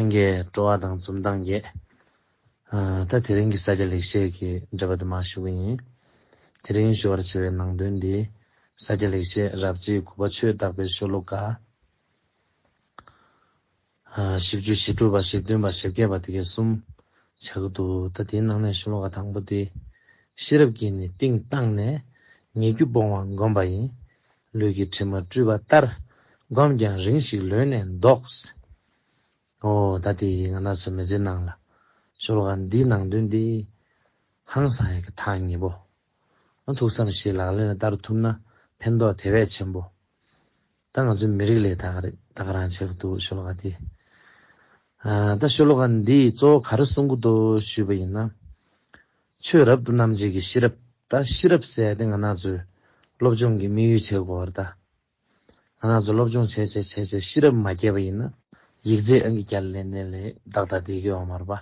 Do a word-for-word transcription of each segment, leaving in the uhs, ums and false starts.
ལྷན་རྒྱས་སྤྲོ་བ་དང་འཛུམ་མདངས་རྒྱས། ཨ། ད་དེ་རིང་གི་ས་སྐྱ་ལེགས་བཤད་ཀྱི་འགྲེལ་པ་དེ་མར་ཞུ་གི་ཡིན། དེ་རིང་ཞུ་བར་བྱ་བའི་ནང་དོན་འདི་ས་སྐྱ་ལེགས་བཤད་རབ་བྱེད་དགུ་པ་ཆོས་བདག་པོའི་ཤོ་ལོ་ཀ་ཨ། བཞི་བཅུ་ཞེ་དྲུག་པ། བཞི་བདུན་པ། བཞི་བརྒྱད་པ་དེ་གའི་གསུམ་ཆགས་ཀྱི་འདུག་ད་དེའི་ནང་ནས་ཤོ་ལོ་ཀ་དང་པོ་དེ། ཤེས་རབ་ཀྱིས་ནི་གཏིང་བཏང་ནས། ཉེ་རྒྱུ་སྤོང་བ་བསྒོམ་པ་ཡིན། ལུས་ཀྱི་དྲི་མ་བཀྲུས་པ་ལྟར། བསྒོམས་ཀྱང་རིང་ཞིག་ལོན་ནས་ལྡོག། ཨོ། ད་དེ་ང་རང་ཚོ་མི་ཚེ་ནང་ལ་ཤོ་ལོ་ཀ་འདིའི་ནང་དོན་འདི་ཧང་སང་ཡག་གི་ཐག་ཉེ་པོ། ཨ། ཐུགས་བསམ་བཞེས་ལག་ལེན་ལ་བསྟར་ཐུབ་ན་ཕན་ཐོགས་དེ་བས་ཆེན་པོ། ད་ང་ཚོའི་མི་རིགས་ལ་ད་ག་རེ་ད་ག་རང་ཆགས་འདུག་ཤོ་ལོ་ཀ་འདི། ཨ། ད་ཤོ་ལོ་ཀ་འདིས་གཙོ་བོ་ག་རེ་གསུང་གི་འདུག་ཞུས་པ་ཡིན་ན། ཆོས་རབ་ཏུ་རྣམ་འབྱེད་ཀྱི་ཤེས་རབ། ད་ཤེས་རབ་ཟེར་དེ་ང་རང་ཚོའི་སློབ་སྦྱོང་གི་དམིགས་ཡུལ་བྱེད་དགོས་པ་རེད་ད། ང་རང་ཚོ་སློབ་སྦྱོང་བྱས་བྱས་བྱས་བྱས་ཤེས་རབ་མ་སྐྱེས་པ་ཡིན་ན། ཡིག་རྩིས་ཨང་ཀི་བརྒྱ་ལ་ལེན་ནས་ལས་ཏག་ཏག་བསྡད་ཀྱི་ཡོད་མ་རེད་པ།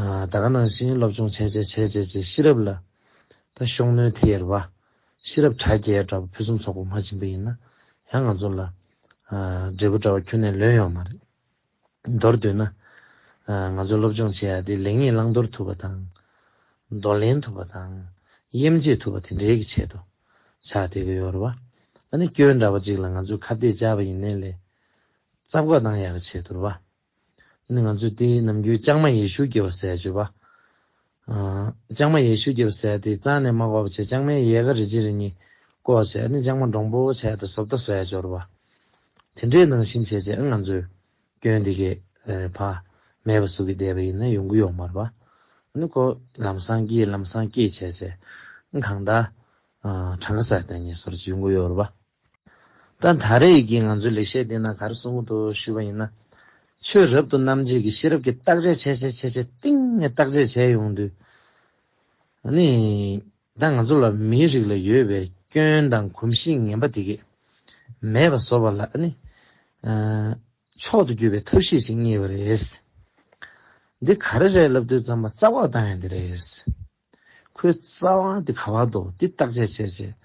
ཨ། ད་ག་ནང་བཞིན་སློབ་སྦྱོང་བྱས་བྱས་བྱས་བྱས་བྱས་ཤེས་རབ་ལ་ད་ཤུགས་སྣོན་ཐེབས་ཡོད་རེད་པ། ཤེས་རབ་དྲག་སྐྱེད་འདྲ་པོ་ཕུན་སུམ་ཚོགས་པོ་མ་ཕྱིན་པ་ཡིན་ན། ཡང་ང་ཚོ་ལ་ཨ་འབྲས་བུ་འདྲ་པོ་ཁྱོན་ནས་ལོན་ཡོད་མ་རེད། མདོར་བསྡུས་ན། ཨ། ང་ཚོ་སློབ་སྦྱོང་བྱེད་ཡ་དེ་ལེགས་ཉེས་བླང་དོར་ཐུབ་པ་དང་། འདོར་ལེན་ཐུབ་པ་དང་། དབྱེ་འབྱེད་ཐུབ་པ་དེ་འདྲའི་གི་ཆེད་དུ་ཆགས་བསྡད་ཀྱི་ཡོད་རེད་པ། ཨ་ནི་སྐྱོན་འདྲ་པོ་ཅིག་ལ་ང་ཚོས་ཁ་གཏད་བཅག་པ་ཡིན་ནའི་ལས་རྩ་བཀག་བཏང་ཡག་གི་ཆེད་དུ་རེད་པ། ཨ་ནི་ང་ཚོས་དེ་ནམ་རྒྱུན་ལྕང་མ་ཡེ་ཤུ་སྐྱེ་བ་ཟེར་བརྗོད་པ། ཨ། ལྕང་མ་ཡེ་ཤུ་སྐྱེ་བ་ཟེར་དེ་རྩ་ནས་མ་བཀོག་པ་བྱས། ལྕང་མའི་ཡལ་ག་རེ་གཅིག་རེ་གཉིས་བཀོག་བྱས། ཨ་ནི་ལྕང་མ་འདྲོང་པོ་བྱས་དེ་བཟོ་ལྟ་བཟོ་ཡ་འབྱོར་བ། དེ་འདྲའི་ནང་བཞིན་བྱས་བྱས་ཨ་ང་ཚོས་སྐྱོན་དེ་གས་ཨ་ཕར་མེད་པ་བཟོ་གི་བསྡད་པ་ཡིན་ན་ཡོང་གི་ཡོད་མ་རེད་པ། ཨ་ནི་ཁོ་ལམ་སང་སྐྱེས་ལམ་སང་སྐྱེས་བྱས་བྱས་ཨ་གང་ལྟར་ཨ་གྲངས་ཀ་ས་བཏང་ངེས་སོར་ཅིག་ཡོང་གི་ཡོད་རེད་པ། ད་ད་རེས་ཀྱི་ང་ཚོའི་ལེགས་བཤད་འདི་ན་ག་རེ་གསུང་གི་འདུག་ཞུས་པ་ཡིན་ན། ཆོས་རབ་ཏུ་རྣམ་འབྱེད་ཀྱི་ཤེས་རབ་ཀྱིས་བརྟག་དཔྱད་བྱས་བྱས་བྱས་བྱས་གཏིང་ནས་བརྟག་དཔྱད་བྱས་ཡོང་དུས། ཨ་ནི། ད་ང་ཚོ་ལ་མིའི་རིགས་ལ་ཡོད་པའི་སྐྱོན་དང་གོམས་གཤིས་ངན་པ་དེ་གས་མེད་པ་བཟོ་བ་ལ་ཨ་ནི། ཨ། མཆོག་ཏུ་གྱུར་པའི་ཐབས་ཤེས་ཤིག་རྙེད་པ་རེད། འདི་ག་རེ་རེད་ལབ་དུས་ཙམ་པ་རྩ་བ་བཏང་ཡ་འདི་རེད། ཁོའི་རྩ་བ་འདི་ག་བར་འདུག་འདི་བརྟག་དཔྱད་བྱས་བྱས།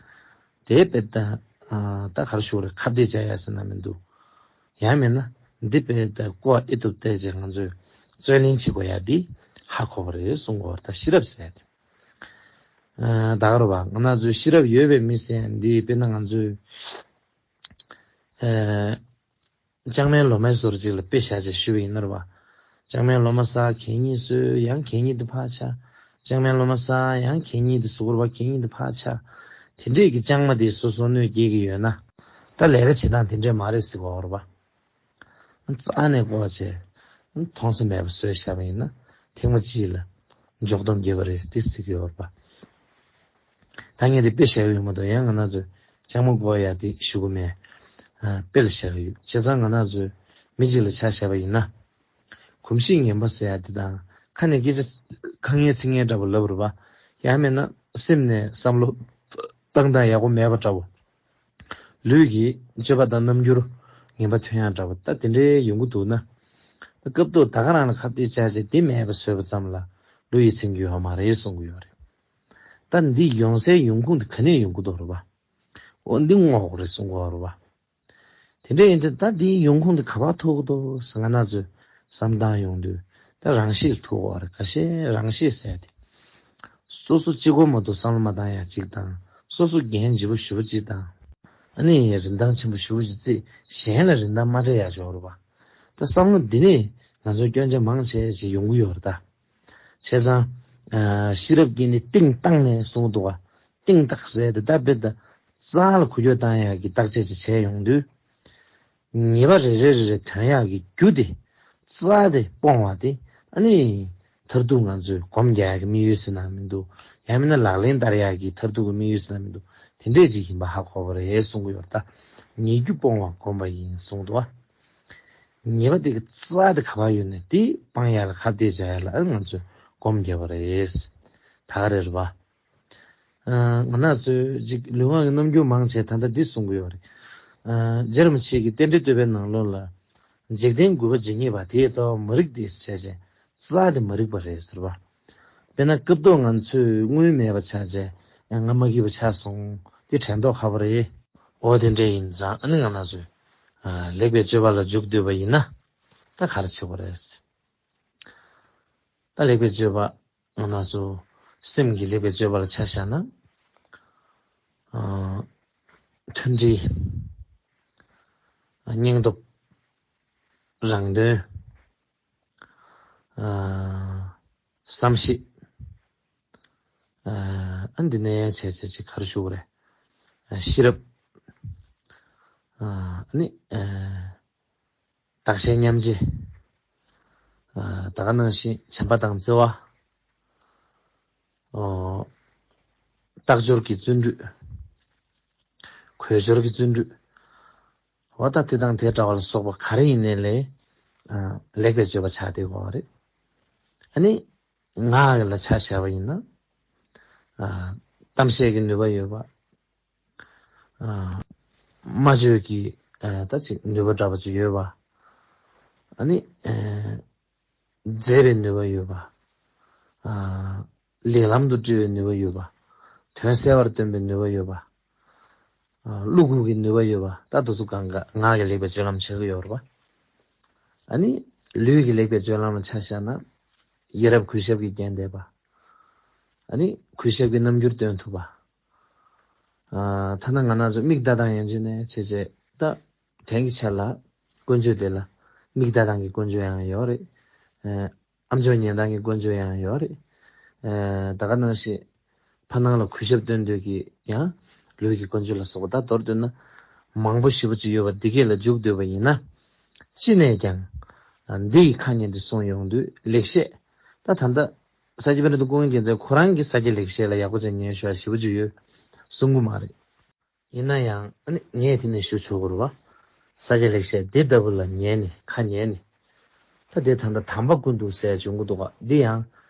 དེ་དཔེ་ད་ཨ་ད་ག་རེ་ཞུ་རེད། ཁ་གཏད་བཅག་ཡ་ཟེར་ན་མི་འདུག་ཡང་མིན་ན་འདི་དཔེ་ད་ཀོ་ཨེ་ཏུ་བལྟས་བྱས་ང་ཚོས་རྩོད་ལེན་བྱེད་དགོས་ཡ་འདི་ཧ་གོ་བ་རེད་གསུང་དགོས་པ་རེད། ད་ཤེས་རབ་ཟེར་ཡ་དེ། ཨ། ད་ག་རེ་བ་ང་ཚོའི་ཤེས་རབ་ཡོད་པའི་མི་ཟེར་ཡ་འདི་དཔེར་ན་ང་ཚོའི་ཨ། ལྕང་མའི་ལོ་མའི་བཟོ་འདྲ་ཅིག་ལ་དཔེ་བཞག་བྱས་ཞུས་པ་ཡིན་ན་རེད་བ། ལྕང་མའི་ལོ་མ་ཟ། གད་སྙིགས་གསོས། ཡང་གད་སྙིགས་དེ་ཕར་ཆག་ལྕང་མའི་ལོ་མ་ཟ། ཡང་གད་སྙིགས་དེ་གཟུགས་པོར་བ། གད་སྙིགས་དེ་ཕར་ཆག་དེ་འདྲས་ཀྱི་ལྕང་མ་དེ་སོ་སོ་གནོད་སྐྱེལ་གྱི་ཡོད་ན། ད་ལས་ཀ་བྱེད་སྟངས་དེ་འདྲས་མ་རེད་ཟེར་གོ་རེད་བ། རྩ་ནས་བཀོག་བྱས། མཐོང་ས་མེད་པ་བཟོས་བཞག་པ་ཡིན་ན་ཐེངས་མ་གཅིག་ལ་འཇོག་སྡོམ་བརྒྱབ་པ་རེད་དེ་ཟེར་གྱི་ཡོད་རེད་བ། ད་ངས་དེ་དཔེ་བཞག་གི་ཡོད་མ་གཏོགས་ཡང་ང་རང་ཚོས་ལྕང་མ་བཀོག་ཡ་དེ་ཞུ་གི་མེད། ཨ། དཔེ་ལ་བཞག་གི་ཡོད། བྱས་ཙང་ང་རང་ཚོས་མི་གཅིག་ལ་ཆ་བཞག་པ་ཡིན་ན། གོམས་གཤིས་ངན་པ་ཟེར་ཡ་དེ་དང་ཁ་ནས་སྐད་ཆ་ཁ་ངན་ཚིག་ངན་འདྲ་པོ་ལབ་རེད་བ། ཡང་མིན་ན་སེམས་ནས་བསམ་བློ་བཏང་སྟངས་ཡག་པོ་མེད་པ་འདྲ་པོ། ལུས་ཀྱི་སྤྱོད་པ་དང་རྣམ་འགྱུར་ངན་པ་ཐོན་ཡ་འདྲ་པོ་ད་དེ་འདྲའི་ཡོང་གི་འདུག་ན། སྐབས་ཐོག་ད་ག་རང་ལ་ཁ་གཏད་བཅག་བྱས་དེ་མེད་པ་བཟོས་པ་ཙམ་ལ་བློ་ཡིད་ཚིམ་རྒྱུ་ཡོད་མ་རེད་གསུང་གི་ཡོད་རེད། ད་འདི་ཡོང་སའི་ཡོང་ཁུངས་དེ་ག་ནས་ཡོང་གི་འདུག་རེད་བ། འོ་འདི་བསྔོག་དགོས་རེད་གསུང་གི་ཡོད་རེད་བ། དེ་འདྲ་ཡིན་དུས་ད་འདིའི་ཡོང་ཁུངས་དེ་ག་པར་ཐུག་གི་འདུག་ཟེར་ང་རང་ཚོས་བསམ་བཏང་ཡོང་དུས་ད་རང་ཤེད་ཐུག་གི་རེད། ཁ་ཤས་རང་ཤེད་ཟེར་དེ། སོ་སོ་གཅིག་པོ་མ་གཏོགས་བསམ་བློ་མ་བཏང་ཡ་གཅིག་དང་། སོ་སོ་འགན་ལྗིད་པོ་ཞེ་པོ་གཅིག་དང་། ཨ་ནི་རིན་ཐང་ཆེན་པོ་ཞེ་པོ་གཅིག་བརྩིས་གཞན་ལ་རིན་ཐང་མ་སྤྲད་ཡ་ཅིག་ཡོད་རེད་བ། ད་བསམ་བློ་འདི་ནས་ང་ཚོའི་སྐྱོན་ཆ་མང་ཆེ་ཞིག་ཡོང་གི་ཡོད་རེད་ད། བྱས་ཙང་། ཨ། ཤེས་རབ་ཀྱིས་ནི་གཏིང་བཏང་ནས་གསུངས་འདུག་བ། གཏིང་བཏགས་ཟེར་དེ་ད་དཔེ་ད་རྩ་ལ་འགུལ་སྐྱོད་བཏང་ཡག་གི་བརྟག་དཔྱད་ཅིག་བྱས་ཡོང་དུས། ཉེས་པ་རེ་རེ་རེ་རེ་ཐོན་ཡག་གི་རྒྱུ་དེ་རྩ་དེ་སྤོང་བ་དེ་ཨ་ནི་མཐར་ཐུག་ང་ཚོས་སྒོམ་རྒྱག་ཡག་གི་དམིགས་ཡུལ་ཟེར་ན་མི་འདུག་ཡང་མིན་ན་ལག་ལེན་བསྟར་ཡག་གི་མཐར་ཐུག་གི་དམིགས་ཡུལ་ཟེར་ན་མི་འདུག་དེ་འདྲས་ཅིག་ཡིན་པ་ཧ་གོ་བ་རེད་གསུང་གི་ཡོད་ད། ཉེ་རྒྱུ་སྤོང་བ་སྒོམ་པ་ཡིན་གསུངས་འདུག་བ། ཉེས་པ་དེ་གི་རྩ་དེ་ག་པར་ཡོད་ནས་དེ་སྤང་ཡག་ལ་ཁ་གཏད་བཅག་ཡག་ལ་ཨ་ང་ཚོས་སྒོམ་རྒྱག་པ་རེད། ད་ག་རེ་རེད་བ། ཨ། ང་རང་ཚོས་ཅིག་ལུས་ངག་གི་རྣམ་འགྱུར་མང་ཆེ་ད་ལྟ་འདི་གསུང་གི་ཡོད་རེད། ཨ། རྗེ་རིན་པོ་ཆེ་གིས་རྟེན་འབྲེལ་བསྟོད་པའི་ནང་ལོགས་ལ། འཇིག་རྟེན་རྒུད་པ་ཇི་སྙེད་པ། དེ་ཡི་རྩ་བ་མ་རིག་སྟེ་ཟེར་བྱས། རྩ་དེ་མ་རིག་པ་རེད་ཟེར་བ། དཔེར་ན་སྐབས་ཐོག་ང་ཚོས་དངུལ་མེད་པ་ཆགས་བྱས། ཡང་ང་མ་སྐྱིད་པ་ཆགས་སོང་། དེ་དྲན་རྟོགས་ཁག་པོ་རེད། འོ་དེ་འདྲ་ཡིན་ཙང་ཨ་ནི་ང་རང་ཚོས། ཨ། ལེགས་པའི་སྤྱོད་པ་ལ་འཇུག་འདོད་པ་ཡིན་ན། ད་ག་རེ་བྱེད་དགོས་རེད། ད་ལེགས་པའི་སྤྱོད་པ་ང་རང་ཚོ་སེམས་ཀྱི་ལེགས་པའི་སྤྱོད་པ་ལ་ཆ་བཞག་ན། ཨ། མཐུན་སྒྲིལ། སྙིང་སྟོབས། རང་དོན། ཨ། བསམ་ཤེས། ཨ། ཨ། འདི་ནས་བྱས་བྱས་ཅིག་ག་རེ་ཞུ་དགོས་རེད། ཨ། ཤེས་རབ། ཨ། ཨ་ནི། ཨ། བདག་གཞན་མཉམ་བརྗེ། ཨ། ད་ག་ནང་བཞིན་བྱམས་པ་དང་བརྩེ་བ། ཨོ། རྟག་སྦྱོར་གྱི་བརྩོན་འགྲུས། གོས་སྦྱོར་གྱི་བརྩོན་འགྲུས། འོ་ད་དེ་དང་དེ་འདྲ་བ་ལ་སོགས་པ་ག་རེ་ཡིན་ནའི་ལས། ཨ། ལེགས་པའི་སྤྱོད་པ་ཆགས་བསྡད་དགོས་པ་རེད། ཨ་ནི། ངག་ལ་ཆ་བཞག་པ་ཡིན་ན། ཨ། གཏམ་བཤད་ཀྱི་ནུས་པ་ཡོད་པ། ཨ། སྨྲ་བརྗོད་ཀྱི། ཨ། ད་ཅིག་ནུས་པ་འདྲ་པོ་ཅིག་ཡོད་པ། ཨ་ནི། ཨ། མཛེས་པའི་ནུས་པ་ཡོད་པ། ཨ། ལེགས་ལམ་དུ་སྤྲོད་པའི་ནུས་པ་ཡོད་པ། དོན་གསལ་བར་སྟོན་པའི་ནུས་པ་ཡོད་པ། ཨ། བློ་ཁུག་གི་ནུས་པ་ཡོད་པ། ད་དེ་ཚོ་གང་ག་ངག་གི་ལེགས་པའི་སྤྱོད་ལམ་ཆགས་ཀྱི་ཡོད་རེད་པ། ཨ་ནི། ལུས་ཀྱི་ལེགས་པའི་སྤྱོད་ལམ་ལ་ཆ་བཞག་ན། ཡ་རབས་གུས་ཞབས་ཀྱིས་བརྒྱན་བསྡད་པ། ཨ་ནི། གུས་ཞབས་ཀྱི་རྣམ་འགྱུར་སྟོན་ཐུབ་པ། ཨ། ཐ་ན་ང་རང་ཚོ་མིག་ལྟ་སྟངས་ཡན་ཆད་ནས་བྱས་བྱས་ད། དོན་གྱི་ཆ་ལ། ཀུན་སྤྱོད་དེ་ལ། མིག་ལྟ་སྟངས་ཀྱི་ཀུན་སྤྱོད་ཡང་ཡོད་རེད། ཨ། ཨམ་ཅོག་ཉན་སྟངས་ཀྱི་ཀུན་སྤྱོད་ཡང་ཡོད་རེད། ཨ། ད་ག་ནང་བཞིན། ཕ་ནང་ལ་གུས་ཞབས་སྟོན་འདོད་ཀྱི་ཡང་། ལུས་ཀྱི་ཀུན་སྤྱོད་ལ་སོགས་པ་ད་མདོར་བསྡུས་ན། མང་པོ་ཞེ་པོ་ཅིག་ཡོད་པ་འདི་གས་ལ་འཇུག་འདོད་པ་ཡིན་ན། ཅི་ནས་ཀྱང་། ཨ། འདི་ཡི་ཁ་ཉན་ཏེ་གསུངས་ཡོང་དུས་ལེགས་བཤད། ད་ད་ལྟ། ས་སྐྱ་པཎྜི་ཏ་ཀུན་མཁྱེན་མཛད་ཁོ་རང་གིས་ས་སྐྱ་ལེགས་བཤད་ལ་ཡག་པོ་ཅིག་ཉན་ཤོག་ཞེ་པོ་ཅིག་ཡོད་གསུང་གི་མ་རེད། ཡིན་ན་ཡང་ཨ་ནི་ངས་དེ་ནས་ཞུ་ཆོག་གི་རེད་བ། ས་སྐྱ་ལེགས་བཤད་འདི་ལྟ་བུ་ལ་ཉན་ནས་ཁ་ཉན་ནས། ད་དེ་ད་ལྟ་དམ་པ་ཀུན་ཏུ་ཟེར་བྱུང་གི་འདུག་ག་འདི་ཡང་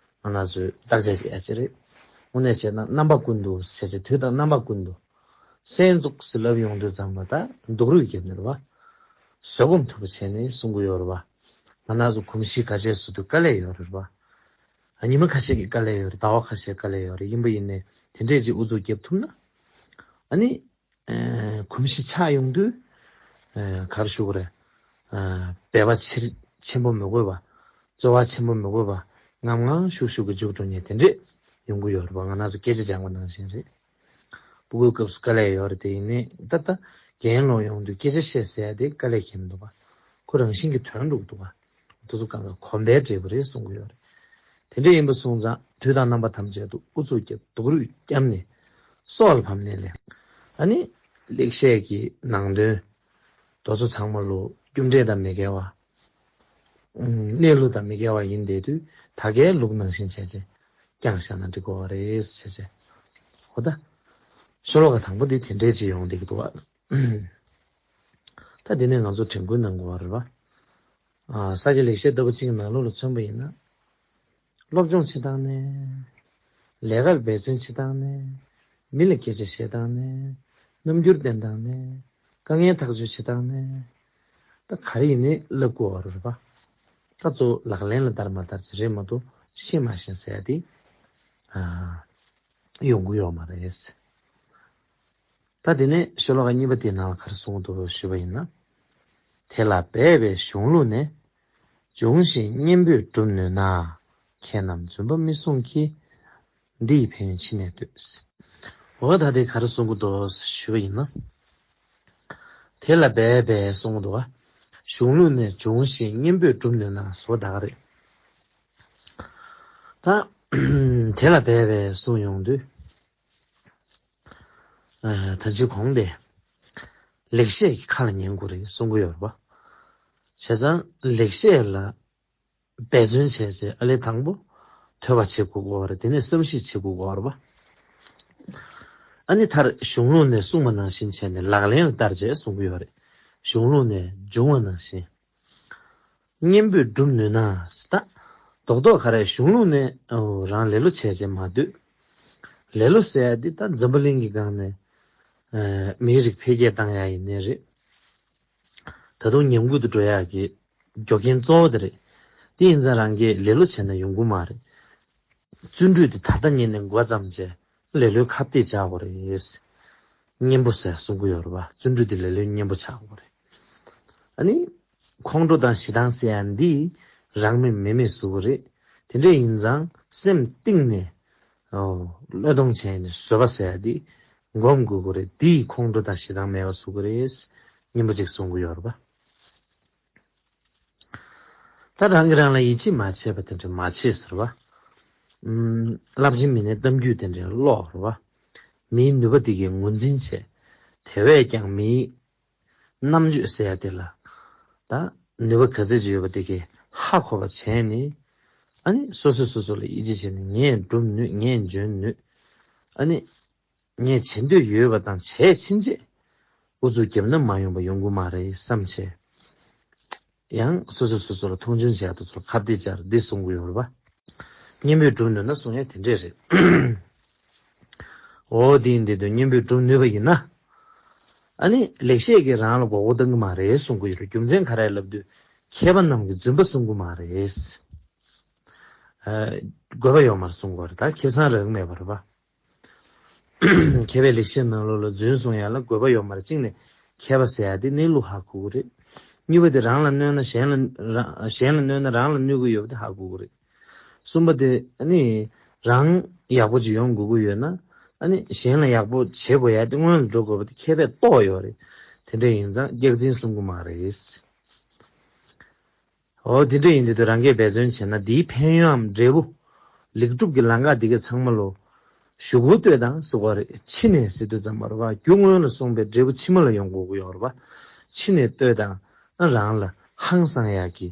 ང་རང་ཚོས་བརྟག་དཔྱད་བྱེད་ཡ་ཅིག་རེད། དངོས་གནས་བྱས་ན་རྣམ་པ་ཀུན་ཏུ་ཟེར་ཏེ་དུས་དང་རྣམ་པ་ཀུན་ཏུ། སྲན་ཙུག་ཟེར་ལབ་ཡོང་དུས་ཙམ་པ་ད་སྡུག་རུས་རྒྱབ་ནས་རེད་བ། བཟོད་སྒོམ་མཐུ་པོ་བྱས་ནས་གསུང་གི་ཡོད་རེད་བ། ང་རང་ཚོ་གོམས་གཤིས་ཁ་ཤས་སུ་དུས་དཀའ་ལས་ཡོད་རེད་བ། ཉི་མ་ཁ་ཤས་ཀྱི་དཀའ་ལས་ཡོད་རེད། ཟླ་བ་ཁ་ཤས་དཀའ་ལས་ཡོད་རེད། ཡིན་པ་ཡིན་ནའི་དེ་འདྲས་ཅིག་ཨུ་ཚུགས་རྒྱབ་ཐུབ་ན། ཨ་ནི། ཨ། གོམས་གཤིས་ཆགས་ཡོང་དུས། ཨ། ག་རེ་ཞུ་དགོས་རེད། ཨ། འབད་པ་ཆེ་ཆེན་པོ་མི་དགོས་པ། རྩོལ་བ་ཆེན་པོ་མི་དགོས་པ། ངམ་ངམ་ཤུགས་ཤུགས་ཀྱིས་འཇུག་འགྲོ་མཁན་དེ་འདྲས་ཡོང་གི་ཡོད་རེད་པ། ང་རང་ཚོ་སྐད་ཆ་སྦྱང་བ་ནང་བཞིན་རེད། སྤུ་གུའི་སྐབས་སུ་དཀའ་ལས་ཡོད་རེད་དེ། ཡིན་ནའི་ད་ལྟ་རྒན་ལོག་ཡོང་དུས་སྐད་ཆ་བཤད་ཟེར་ཡ་དེ་དཀའ་ལས་ཁེལ་མི་འདུག་པ། ཁོ་རང་བཞིན་གྱིས་ཐོན་འགྲོ་གི་འདུག་པ། དེ་ཚོ་གང་ག་གོམས་པའི་འབྲས་བུ་རེད་གསུང་གི་ཡོད་རེད། དེ་འདྲ་ཡིན་པ་སོང་ཙང་དུས་དང་རྣམ་པ་ཐམས་ཅད་དུ་ཨུ་ཚུགས་ཀྱིས་སྡུག་རུས་བརྒྱབ་ནས་སྲོག་ལ་བབས་ནས་ལས། ཨ་ནི་ལེགས་བཤད་ཀྱི་ནང་དོན་དེ་ཚོ་ཚང་མ་ལོ་རྒྱུ་འབྲས་དང་མི་འགལ་བ། ཨུམ། གནས་ལུགས་དང་མི་འགལ་བ་ཡིན་བསྡད་དུས་ད་གའི་ལུགས་ནང་བཞིན་བྱས་བྱས་བསྐྱངས་བཞག་ན་འགྲིག་གི་རེད་ཟེར་བྱས། འོ་ད། ཤོ་ལོ་ཀ་དང་པོ་འདི་དེ་འདྲས་ཅིག་ཡོང་བསྡད་ཀྱི་འདུག་བ། ད་དེ་ནས་ང་ཚོ་དྲན་སྐུལ་གནང་དགོས་པ་རེད་བ། ཨ། ས་སྐྱ་ལེགས་བཤད་ལྟ་བུ་གཅིག་གི་ནང་ལོགས་ལ་མཚོན་པ་ཡིན་ན། སློབ་སྦྱོང་བྱེད་སྟངས་ནས། ལས་ཀར་འབད་བརྩོན་བྱེད་སྟངས་ནས། མི་ལ་སྐད་ཆ་བཤད་སྟངས་ནས། རྣམ་འགྱུར་བསྟན་སྟངས་ནས། དཀའ་ངལ་ཐག་གཅོད་བྱེད་སྟངས་ནས། ད་ག་རེ་ཡིན་ནའི་བསླབ་དགོས་པ་རེད་པ། ད་གཙོ་བོ་ལག་ལེན་ལ་བསྟར་མ་བསྟར་ཅིག་རེད་མ་གཏོགས་ཤེས་མ་ཤེས་ཟེར་ཡ་དེ། ཨ། ཡོང་གི་ཡོད་མ་རེད། ད་དེ་ནས་ཤོ་ལོ་ཀ་གཉིས་པ་དེའི་ནང་ལ་ག་རེ་གསུངས་འདུག་ཞུས་པ་ཡིན་ན། དེ་ལ་འབད་པའི་གཞུང་ལུགས་ནས། འབྱུང་ཞིང་གཉེན་པོས་བསྒྲུབ་ནུས་ན། མཁས་རྣམས་རྫུན་པ་མི་གསུང་གི། འདི་ཡི་ཕན་ཡོན་ཅི་ནས་འདོད། འོ་ད་དེ་ག་རེ་གསུང་གི་འདུག་ཞུས་པ་ཡིན་ན། དེ་ལ་འབད་པའི་གསུང་གི་འདུག་བ། གཞུང་ལུགས་ནས་འབྱུང་ཞིང་གཉེན་པོས་བསྒྲུབ་ནུས་ན་ཟེར་བ་ད་ག་རེད། ད། དེ་ལ་འབད་པའི་གསུང་ཡོང་དུས། ཨ། ད་ཅི་གོང་དེ། ལེགས་བཤད་ཀྱི་ཁ་ལ་ཉན་དགོས་རེད་གསུང་གི་ཡོད་རེད་པ། བྱས་ཙང་ལེགས་བཤད་ལ་འབད་བརྩོན་བྱས་ཚེ་ཨ་ལས་དང་པོ་ཐོས་པ་བྱེད་དགོས་ཀྱི་ཡོད་རེད། དེ་ནས་བསམ་གཞིག་བྱེད་དགོས་ཀྱི་ཡོད་རེད་པ། ཨ་ནི་མཐར་གཞུང་ལུགས་ནས་གསུངས་པ་ནང་བཞིན་བྱས་ནས་ལག་ལེན་ལ་བསྟར་བྱས་གསུང་གི་ཡོད་རེད། གཞུང་ལུགས་ནས་འབྱུང་བ་ནང་བཞིན། གཉེན་པོས་བསྒྲུབ་ནུས་ན་ཟེར། ད་རྡོག་རྡོག་ག་རེ་གཞུང་ལུགས་ནས་ཨོ་རང་ལེ་ལོ་བྱས་བྱས་མ་སྡོད། ལེ་ལོ་ཟེར་ཡ་འདི་ད་འཛམ་བུ་གླིང་གི་སྒང་ནས་ཨ་མིའི་རིགས་འཕེལ་རྒྱས་བཏང་ཡ་ཡིན་ནའི་རེད། ད་དུང་ཉམས་རྒུད་དུ་འགྲོ་ཡ་གི་རྒྱུ་རྐྱེན་གཙོ་བོ་དེ་རེད། དེ་ཡིན་ཙང་རང་གིས་ལེ་ལོ་བྱས་ན་ཡོང་གི་མ་རེད། བརྩོན་འགྲུས་དེ་ད་ལྟ་ཉིད་ནས་འགོ་བརྩམས་བྱས་ལེ་ལོའི་ཁ་གཏད་བྱ་དགོས་རེད། གཉེན་པོ་ཟེར་གསུང་གི་ཡོད་རེད་པ། བརྩོན་འགྲུས་དེ་ལེ་ལོའི་གཉེན་པོ་ཆགས་དགོས་རེད། ཨ་ནི། ཁོང་ཁྲོ་དང་ཞེ་སྡང་ཟེར་ཡ་འདི་རང་མེད་མི་མེད་བཟོ་གི་རེད། དེ་འདྲ་ཡིན་ཙང་སེམས་གཏིང་ནས་ཨོ་བློས་གཏོང་བྱས་ནས་བཟོད་པ་ཟེར་ཡ་འདི་སྒོམ་དགོས་ཀྱི་རེད། འདིས་ཁོང་ཁྲོ་དང་ཞེ་སྡང་མེད་པ་བཟོ་གི་རེད། སྙན་པོ་ཅིག་གསུང་གི་ཡོད་རེད་པ། ད་རང་གིས་རང་ལ་ཡིད་ཆེས་མ་བྱས་པ་དེ་འདྲ་མ་བྱེད་ཟེར་བ། ཨུམ། རླབས་ཆེན་མི་སྣའི་གཏམ་རྒྱུད་དེ་འདྲ་ཀློག་རེད་བ། མིའི་ནུས་པ་དེ་གའི་ངོས་འཛིན་བྱས། དེ་བས་ཀྱང་མིའི་རྣམ་དཔྱོད་ཟེར་ཡ་དེ་ལ། ད་ནུས་པ་ག་ཚོད་ཅིག་ཡོད་པ་དེ་གའི་ཧ་གོ་བ་བྱས་ནས། ཨ་ནི་སོ་སོས་སོ་སོ་ལ་ཡིད་ཆེས་བྱས་ནས་ངས་སྒྲུབ་ནུས། ངས་འཇོན་ནུས། ཨ་ནི། ངས་བྱེད་འདོད་ཡོད་པ་དང་བྱས་ཕྱིན་ཆད་ཨུ་ཚུགས་བརྒྱབ་ན་མ་ཡོང་པ་ཡོང་གི་མ་རེད་བསམ་བྱས། ཡང་སོ་སོས་སོ་སོ་ལ་མཐོང་ཆུང་བྱས་དུས་ཚོར་ཁ་གཏད་བཅར་འདི་གསུང་གི་ཡོད་རེད་པ། གཉེན་པོས་སྒྲུབ་ནུས་ན་གསུང་ཡ་དེ་འདྲས་རེད། འོ་དེ་ཡིན་དུས་གཉེན་པོས་སྒྲུབ་ནུས་པ་ཡིན་ན། ཨ་ནི་ལེགས་བཤད་ཀྱིས་རང་ལ་མགོ་སྐོར་གཏོང་གི་མ་རེད་གསུང་གི་ཡོད་རེད། རྒྱུ་མཚན་ག་རེ་ལབ་དུས་མཁས་པ་རྣམས་ཀྱིས་རྫུན་པ་གསུང་གི་མ་རེད། ཨ། དགོས་པ་ཡོད་མ་རེད་གསུང་གི་ཡོད་རེད། ད་ཁེ་བཟང་རག་མེད་པ་རེད་པ། མཁས་པའི་ལེགས་བཤད་ནང་ལོགས་ལ་རྫུན་གསུང་ཡ་ལ་དགོས་པ་ཡོད་མ་རེད། གཅིག་ནས་མཁས་པ་ཟེར་ཡ་དེ་གནས་ལུགས་ཧ་གོ་གི་རེད། གཉིས་པ་དེ་རང་ལ་གནོད་ན་གཞན་ལ་རང་གཞན་ལ་གནོད་ན་རང་ལ་གནོད་ཀྱི་ཡོད་པ་དེ་ཧ་གོ་གི་རེད། གསུམ་པ་དེ་ཨ་ནི་རང་ཡག་པོ་ཅིག་ཡོང་དགོས་ཀྱི་ཡོད་ན་ཨ་ནི་གཞན་ལ་ཡག་པོ་བྱེད་དགོས་ཡ་དེ་སྔོན་ལ་འགྲོ་དགོས་པ་དེ་མཁས་པས་རྟོགས་ཡོད་རེད། དེ་འདྲ་ཡིན་ཙང་སྐྱག་རྫུན་གསུང་གི་མ་རེད། འོ་དེ་འདྲ་ཡིན་དུས་རང་གིས་འབད་བརྩོན་བྱས་ན་འདིའི་ཕན་ཡོན་འབྲས་བུ། ལེགས་གྲུབ་ཀྱི་ལམ་ཁ་འདི་ག་ཚང་མ་ལོ། ཞུ་སྒོ་ལྟོས་དང་ཟེར་བ་རེད། ཕྱི་ནས་ཟེར་དུས་ཙམ་པ་རེད་བ། རྒྱུ་སྔོན་ལ་གསུངས་པའི་འབྲས་བུ་ཕྱི་མ་ལ་ཡོང་དགོས་ཀྱི་ཡོད་རེད་བ། ཕྱི་ནས་ལྟོས་དང་ཨ་རང་ལ་ཧང་སང་ཡག་གི།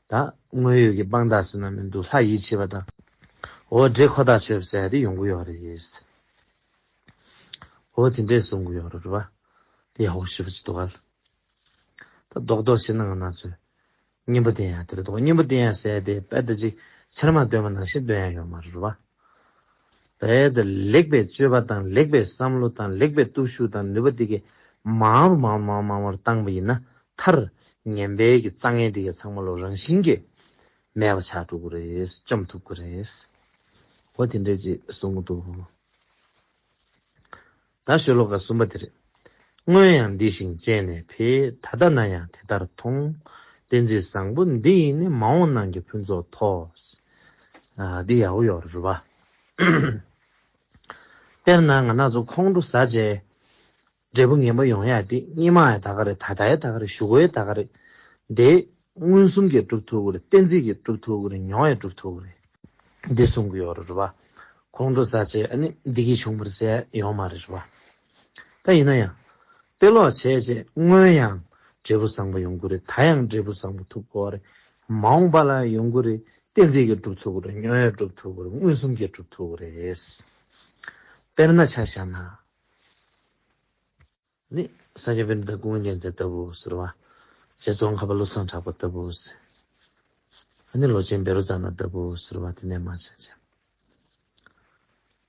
ད་དངོས་ཡོད་ཀྱི་དཔང་རྟགས་ཟེར་ན་མི་འདུག་ལྷ་ཡིད་ཆེས་པ་དང་། འོ་འདྲེ་ཁོ་ཐག་ཆོད་ཟེར་ཡ་དེ་ཡོང་གི་ཡོད་རེད། འོ་དེ་འདྲས་གསུང་གི་ཡོད་རེད་བ། དེ་ཡག་པོ་ཞེ་པོ་ཅིག་འདུག་ག་ད་རྡོག་རྡོག་བཤད་ན་ང་རང་ཚོས་གཉེན་པོ་བསྟེན་ཡ་དེ་རེད་འདུག་གཉེན་པོ་བསྟེན་ཡ་ཟེར་དེ་དཔེ་ད་ཅིག་ཚེར་མ་འདོན་པ་ནང་བཞིན་འདོན་ཡ་ཡོད་མ་རེད་བ། དཔེ་ད་ལེགས་པའི་སྤྱོད་པ་དང་ལེགས་པའི་བསམ་བློ་དང་ལེགས་པའི་སྟོབས་ཤུགས་དང་ནུས་པ་དེ་གས་མང་རུ་མང་རུ་མང་རུ་མང་རུ་བཏང་པ་ཡིན་ན། མཐར་ངན་པའི་གི་རྩ་ངན་དེ་གས་ཚང་མ་ལོ་རང་བཞིན་གྱིས་མེད་པ་ཆགས་འགྲོ་གི་རེད། བཅོམ་ཐུབ་ཀྱི་རེད། འོ་དེ་འདྲས་ཅིག་གསུང་གི་འདུག་ད་ཤོ་ལོ་ཀ་གསུམ་པ་དེ་རེད། སྔོན་ཡང་འདི་བཞིན་བྱས་ནས་འཕེལ། ད་ལྟ་ན་ཡང་དེ་ལྟར་མཐོང་། བསྟན་འཛིན་བཟང་པོ་འདི་ཡིས་ནི། མ་འོངས་རྣམས་ཀྱི་ཕུན་ཚོགས་ཐོབ། ཨ་འདི་ཡག་པོ་ཡོད་རེད་བ། དཔེར་ན་ང་རང་ཚོ་ཁོང་ཁྲོ་ཟ་བྱས། འབྲས་བུ་ངན་པ་ཡོང་ཡ་དེ་སྔོན་མ་ཡང་ད་ག་རེད། ད་ལྟ་ཡང་ད་ག་རེད། གཞུག་གུ་ཡང་ད་ག་རེད། དེ་མངོན་སུམ་གྱིས་སྒྲུབ་ཐུབ་ཀྱི་རེད། གཏན་ཚིགས་ཀྱིས་སྒྲུབ་ཐུབ་ཀྱི་རེད། མྱོང་ཡང་སྒྲུབ་ཐུབ་ཀྱི་རེད། འདི་གསུང་གི་ཡོད་རེད་བ། ཁོང་ཁྲོ་ཟ་བྱས་ཨ་ནི་བདེ་སྐྱིད་བྱུང་བ་རེད་ཟེར་ཡ་ཡོད་མ་རེད་བ། ད་ཡིན་ན་ཡང་དཔེ་ཀློག་བྱས་བྱས་སྔོན་ཡང་འབྲས་བུ་བཟང་པོ་ཡོང་གི་རེད། ད་ཡང་འབྲས་བུ་བཟང་པོ་ཐོབ་དགོས་རེད། མ་འོངས་པ་ལ་ཡོང་གི་རེད། གཏན་ཚིགས་ཀྱིས་སྒྲུབ་ཐུབ་ཀྱི་རེད། མྱོང་ཡང་སྒྲུབ་ཐུབ་ཀྱི་རེད། མངོན་སུམ་གྱིས་སྒྲུབ་ཐུབ་ཀྱི་རེད། དཔེར་ན་ཆ་བཞག་ན། ནི། སངས་རྒྱས་པཎྜི་ཏ་སྐུ་ངོ་མཁྱེན་བརྩེ་ལྟ་བུ་ཟེར་བ། རྗེ་ཙོང་ཁ་པ་བློ་བཟང་གྲགས་པ་ལྟ་བུ་ཟེར། ཨ་ནི་ལོ་ཆེན་བཻ་རོ་ཙ་ན་ལྟ་བུ་ཟེར་བ་དེ་ནས་མར་བྱས་བྱས།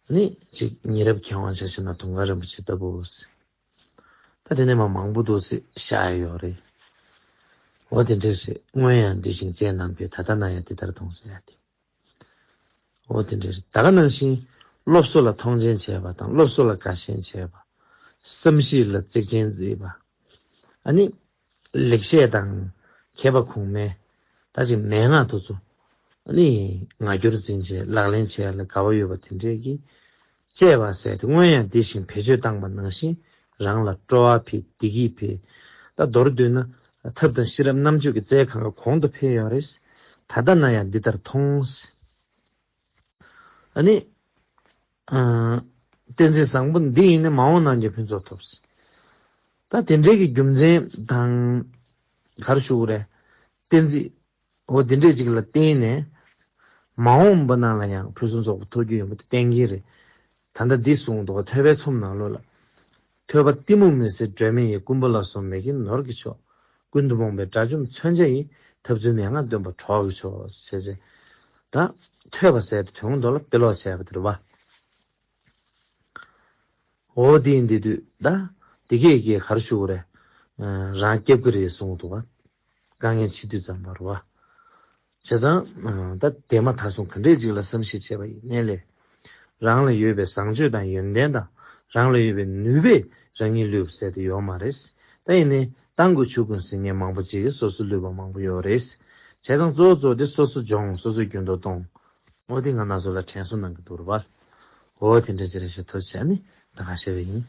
ཨ་ནི་གཅིག་ཉེ་རབས་མཁས་དབང་ཆ་བཞག་ན་དུང་དཀར་རིན་པོ་ཆེ་ལྟ་བུ་ཟེར། ད་དེ་ནས་མར་མང་པོ་འདུག་ཟེར་བཞག་ཡ་ཡོད་རེད། འོ་དེ་འདྲས་རེད། སྔོན་ཡང་འདི་བཞིན་བྱས་ནས་འཕེལ། ད་ལྟ་ན་ཡང་དེ་ལྟར་མཐོང་ཟེར་ཡ་དེ། འོ་དེ་འདྲ་རེད། ད་ག་ནང་བཞིན་སློབ་གསོ་ལ་མཐོང་ཆེན་བྱས་པ་དང་། སློབ་གསོ་ལ་དགའ་ཞེན་བྱས་པ། བསམ་གཞིག་ལ་གཙིགས་ཆེན་བརྩི་བ། ཨ་ནི་ལེགས་བཤད་དང་མཁས་པ་གོང་མའི་ད་ཅིག་མན་ངག་དེ་ཚོ་ཨ་ནི་ངག་རྒྱུར་འཛིན་བྱས་ལག་ལེན་བྱས་ལ་དགའ་བ་ཡོད་པ་དེ་འདྲས་ཀྱིས། བཅས་པ་ཟེར་ཏེ་སྔོན་ཡང་འདི་བཞིན་བེད་སྤྱོད་བཏང་པ་ནང་བཞིན་རང་ལ་སྤྲོ་བ་འཕེལ། བདེ་སྐྱིད་འཕེལ། ད་མདོར་བསྡུས་ན་ཐབས་དང་ཤེས་རབ་རྣམ་དཔྱོད་ཀྱི་རྩལ་གང་ག་གོང་དུ་འཕེལ་ཡོད་རེད། ད་ལྟ་ན་ཡང་འདི་ལྟར་མཐོང་། ཨ་ནི། ཨ། བསྟན་འཛིན་བཟང་པོ་འདི་ཡིས་ནི། མ་འོངས་རྣམས་ཀྱི་ཕུན་ཚོགས་ཐོབ་ཟེར། ད་དེ་འདྲའི་གི་རྒྱུ་མཚན་དང་། ག་རེ་ཞུ་དགོས་རེད། བསྟན་འཛིན། འོ་དེ་འདྲས་ཅིག་ལ་བརྟེན་ནས། མ་འོངས་པ་རྣམས་ལ་ཡང་ཕུན་སུམ་ཚོགས་པ་ཐོབ་རྒྱུ་ཡིན་པ་དེ་གཏན་འཁེལ་རེད། ད་ལྟ་འདི་གསུངས་འདུག་ཐོས་པའི་ཚོམས་ནང་ལོགས་ལ། ཐོས་པ་གཏི་མུག་མེད་ཟེར་སྒྲོན་མེ་ཡིས། ཀུན་པོ་ལ་སོགས་མེད་ཀྱང་ནོར་གྱི་མཆོག་ཀུན་ཏུ་སྨོན་པའི་དགྲ་བཅོམ་མཚོན་ཆ་ཡིས། ཐབས་ཚུལ་མན་ངག་སྟོན་པ་གྲོགས་ཀྱི་མཆོག་ཟེར་བྱས། ད་ཐོས་པ་ཟེར་དེ་དོན་མདོ་ལ་དཔེ་ཀློག་བྱས་པ་དེ་རེད་བ། འོ་དེ་ཡིན་དུས་ད་དེ་གས་ཀྱིས་ག་རེ་ཞུ་དགོས་རེད། རང་སྐྱབས་ཀྱི་རེད་གསུངས་འདུག་བ། དཀའ་ངལ་འཕྱད་དུས་ཙམ་པ་རེད་བ། བྱས་ཙང་ད་དེ་མ་ཐག་སོང་ག་འདྲས་ཅིག་ལ་བསམ་གཞིག་བྱས་པ་ཡིན་ནའི་ལས། རང་ལ་ཡོད་པའི་བཟང་སྤྱོད་དང་ཡོན་ཏན་དང་རང་ལ་ཡོད་པའི་ནུས་པས་རང་ཉིད་བསླུས་པ་ཟེར་དེ་ཡོད་མ་རེད། ད་ཡིན་ནའི་ ཏང་གི་ཆོས་ཀུན་ཟེར་མཁན་མང་པོ་ཅིག་གིས་སོ་སོ་བསླུས་པ་མང་པོ་ཡོད་རེད། བྱས་ཙང་གཙོ་བོ་གཙོ་བོ་དེ་སོ་སོ་སྦྱོང་། སོ་སོའི་རྒྱུན་དུ་གཏོང་། འོ་དེ་ང་རང་ཚོ་ལ་དྲན་གསོ་གནང་གི་འདུག་རེད་པ། འོ་དེ་འདྲ་ཅིག་རེད་ཤག་ཐུགས་རྗེ་ཆེ། ཨ་ནི་ད་ག་བཤད་པ་ཡིན།